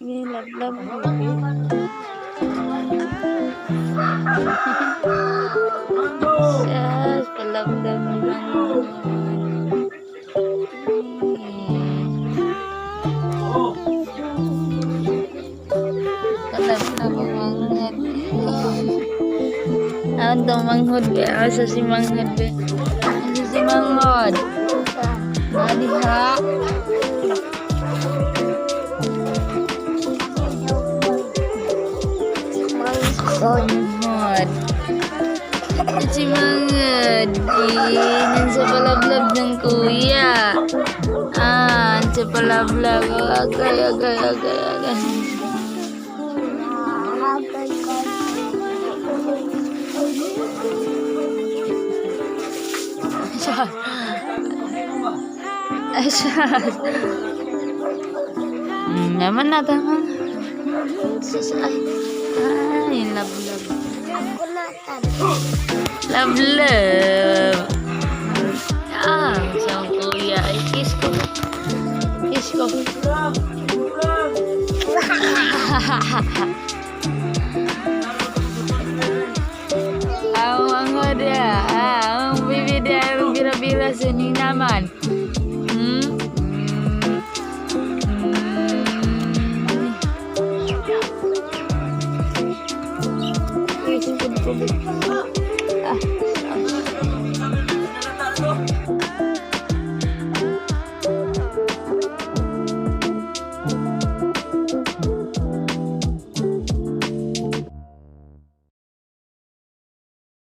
Nilablab. Sus, palablab ni manghod. Palablab ang manghod. Ano to manghod be? Asa si manghod be? Asa si manghod? Adiha. Manghod. Manghod. Si manghod. Eh, nasa palablab ng kuya. Ah, sa palablab. Agay, agay, agay, agay. Siya. Ay, siya. Naman na, tama. Sus, ay. Ay, love, love. Ako na tan. Love, love. Ah, sa kuya. Ay, kiss ko. Kiss ko. Ang mga dia. Ah, ang bibi dia. Ang bira-bira sa naman. Kiss ko. Ah.